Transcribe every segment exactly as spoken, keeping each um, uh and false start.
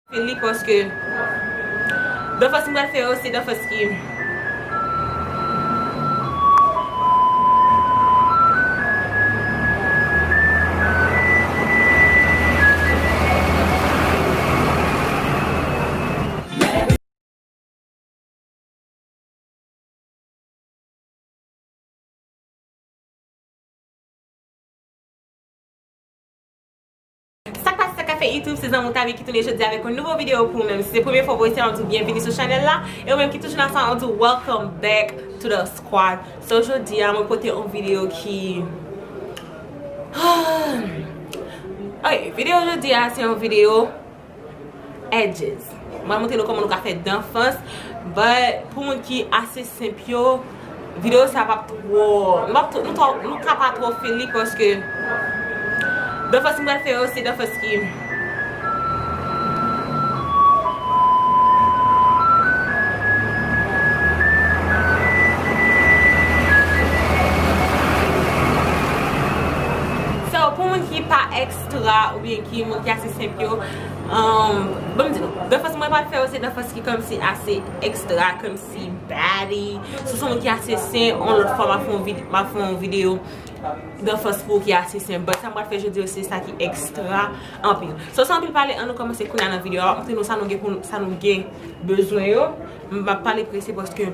Fè li paske dèfas m pral fè yo, se dèfas ki Sa k pase, sa k ap fèt YouTube, se zanmi w Tavi ki tounen jodi a avèk yon nouvo videyo pou ou menm. Si se premye fwa w ap wè sa, ann di w byenvini sou chanèl la. E ou menm ki toujou la sa, ann di w welcome back to the squad. So, jodi a, mwen pote yon videyo ki Ok, videyo jodi a, se yon videyo edges. Mwen montre nou kòman nou ka fè dèfas, but pou moun ki ase senp yo, videyo sa p ap twò, nou p ap twò, nou twò, nou ka pa twò fè li paske dèfas m pral fè yo, se dèfas ki So, pou moun ki pa ekstra oubyen ki moun ki ase senp yo, um, bon, m di nou, dèfas mwen pral fè yo, se dèfas ki kòmsi ase ekstra, kòmsi body. Si w se yon moun ki ase senp, yon lòt fwa, m ap fè yon vid-, m ap fè yon videyo dèfas pou ou ki ase senp. But sa m pral fè jodi a, se sa ki ekstra anpil. So, san anpil pale, ann nou kòmanse kounye a nan videyo a. M ap montre nou sa nou gen pou, sa nou gen bezwen yo. M p ap pale prese paske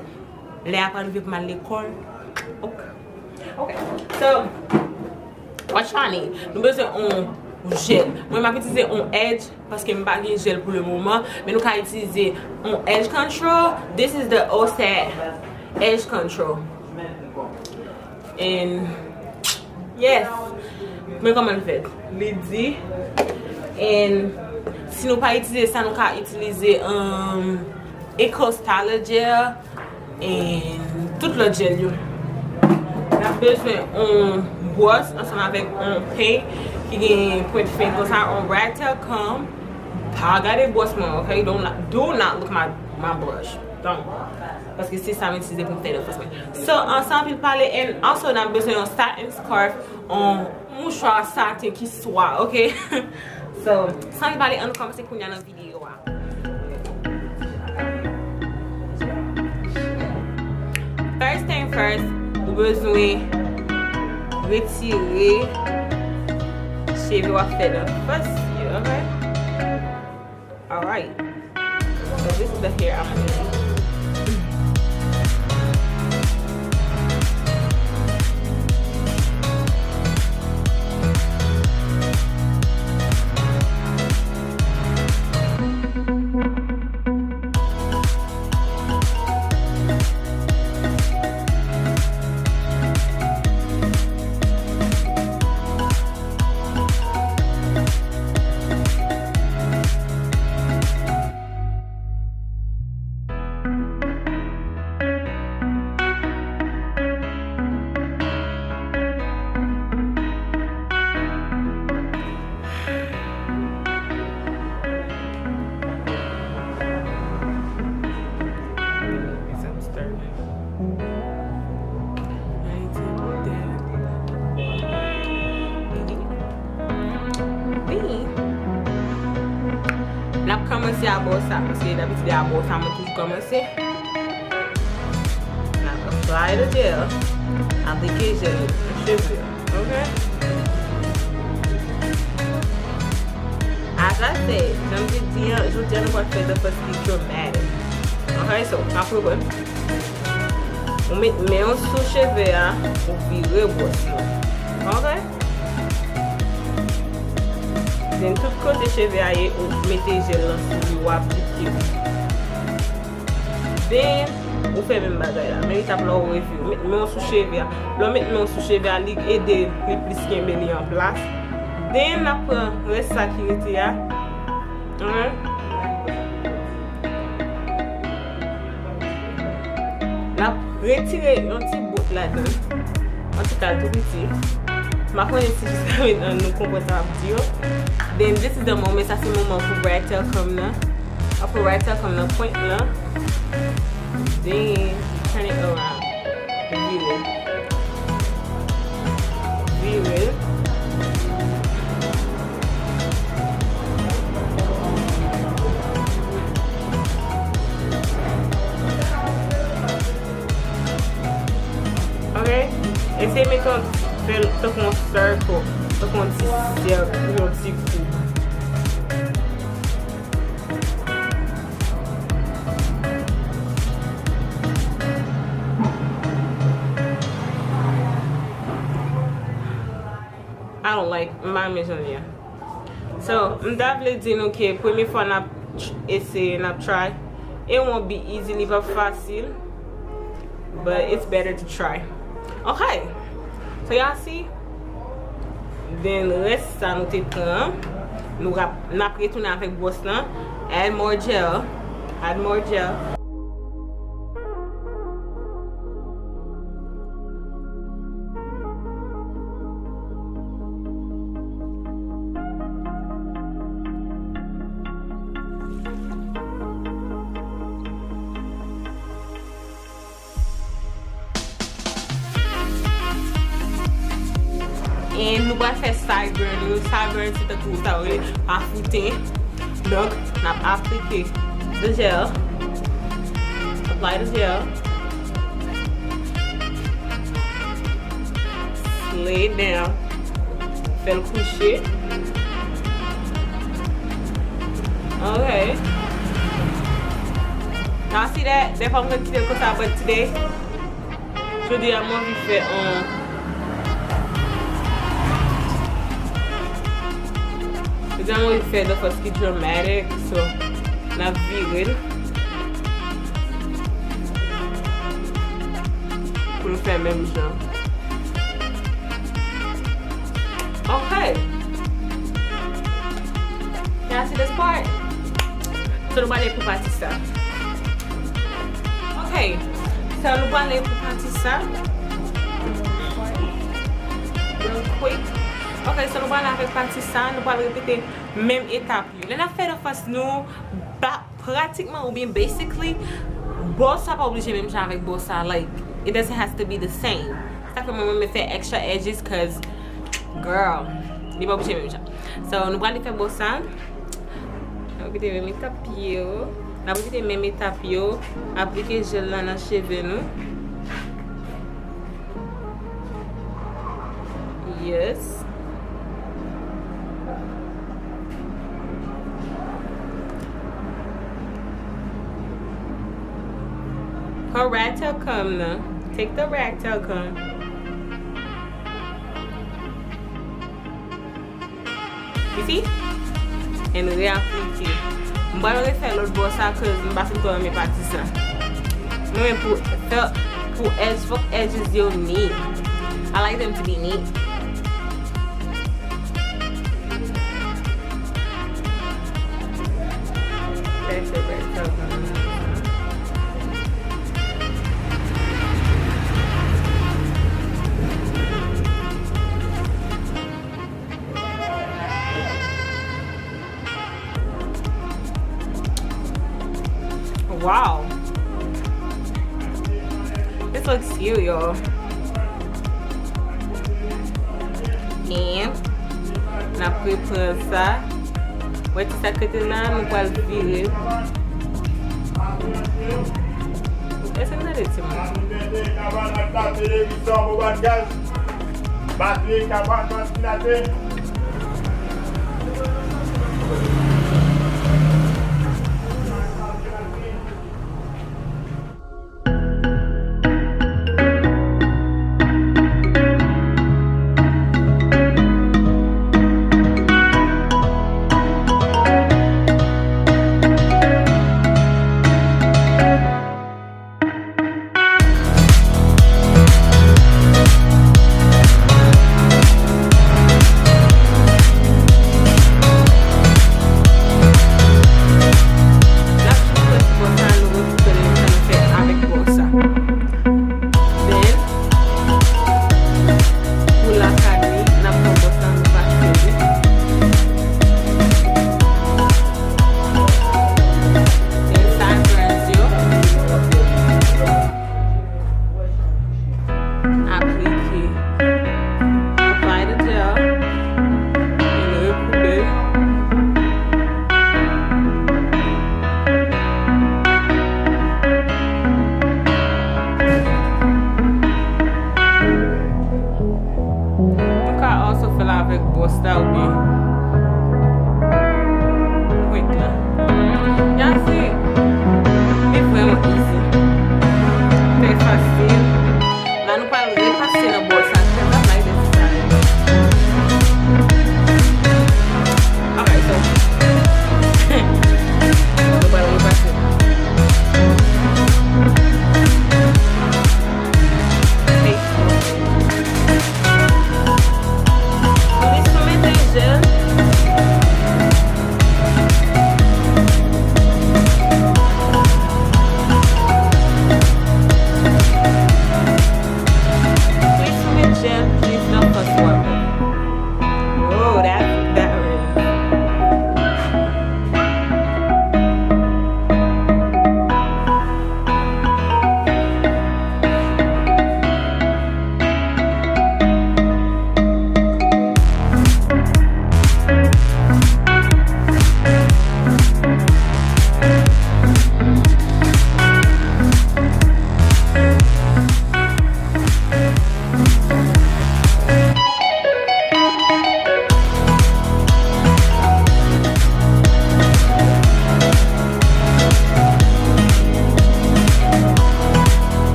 lè a pral rive pou m al lekòl. Ok. Ok. So, what y'all need? Nou bezwen yon jèl. Mwen, m ap itilize yon edge paske m pa gen jèl pou le moman. Men nou ka itilize yon edge control. This is the Osé edge control. And yes. Men kòman l fèt? Li di. And si nou pa itilize sa, nou ka itilize, um, Eco Styler Gel and tout lòt jèl yo. N ap bezwen yon bwòs ansanm avèk yon pen ki gen pwent fen konsa, yon Brad Telcom. Pa gade bwòs mwen, ok? Don't, do not look my, my brush. Don't. Paske se sa m itilize pou m fè dèfas mwen. So, an san anpil pale, and also n ap bezwen yon satin scarf, yon mouchwa saten ki swa, ok? So, san anpil pale, ann nou kòmanse kounye a nan videyo a. First thing first, ou bezwen retire cheve w ap fè nan fas yo, ok? Alright. So this is the hair I'm gonna do. N ap kòmanse a bò sa, paske dabitid a bò sa mwen toujou kòmanse. N ap apply the gel, aplike jèl nan cheve a, ok? As I said, jan m te di an, jodi a nou pral fè dèfas ki dramatic. Ok, so, n ap reprann. Ou met men w sou cheve a, ou vire bwòs lan. Ok? Then tout kote cheve a ye, ou mete jèl lan sou li, ou aplike. Then, ou fè menm bagay la. Menm etap la ou revire. Met men w sou cheve a. Lè w met men w sou cheve a, li ede li plis kenbe li an plas. Then, n ap pran rès sa ki rete a. N ap retire yon ti bout ladan. An tou ka, l tou piti. M pa konnen si jiska mentnan nou konprann sa m ap di yo. Then this is the moment, sa se moman pou Brad Telcom nan. Apre Brad Telcom nan pwent lan. Then turn it around. Vire. Vire. Mete yon, fè l tankou yon circle, tankou yon ti sèk, yon ti koub. I don't like, m pa renmen jan li ye. So, m ta vle di nou ke premye fwa n ap ch-, eseye, n ap try, it won't be easy, li p ap fasil, but it's better to try. Okay. So, y'all see? Then, rès sa nou te pran, nou rap-, n ap retounen avèk bwòs lan. Add more gel. Add more gel. And nou pral fè sideburn. Sideburn se tankou sa yo rele pa fouten. Donk, n ap aplike the gel. Apply the gel. Lay it down. Fè l kouche. Ok. Y'all see that? Dèfwa m konn kite l konsa, but today, jodi a, m anvi fè on. Jodi a, m anvi fè dèfwa ki dramatic, so, n ap vire l. Pou nou fè menm jan. Ok. Y'all see this part? So, nou prale pou pati sa. Ok. So, nou prale pou pati sa. Real quick. Ok, so, nou prale avèk pati sa. Nou pral repete menm etap yo. Lè n ap fè dèfwa nou pa pratikman, oubyen basically, bò sa pa oblije menm jan avèk bò sa. Like, it doesn't have to be the same. Sa fè mwen renmen fè extra edges, cause, girl, li pa oblije menm jan. So, nou prale fè bò sa. N ap repete menm etap yo. N ap repete menm etap yo. Aplike jèl la nan cheve nou. Yes. Pran rag tail comb nan. Take the rag tail comb. You see? And reaplike. M pral refè lòt bò sa, cause m pa fin twò renmen pati sa. Mwen pou fè, pou edge, fòk edges yo neat. I like them to be neat. Fè se bèl sa. Wow. This looks cute, y'all. And n ap reprann sa. Wè ti sa k rete la, nou pral vire. Èske n tande timoun? Batri, kabann, vantilatè.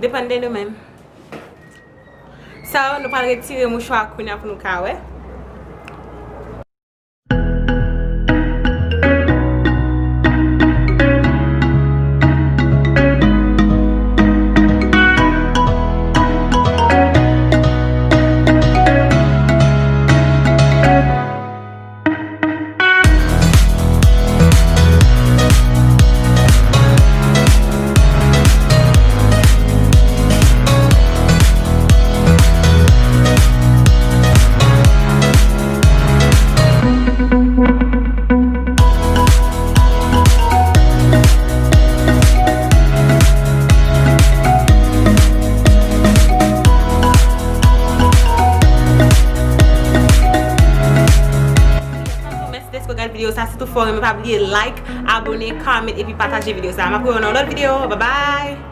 Depann de nou menm. So, nou pral retire mouchwa kounye a pou nou ka wè. Mèsi dèske w gade videyo sa. Si toutfwa w renmen, pa bliye like, abone, comment, epi pataje videyo sa. M ap wè w nan yon lòt videyo. Bye bye!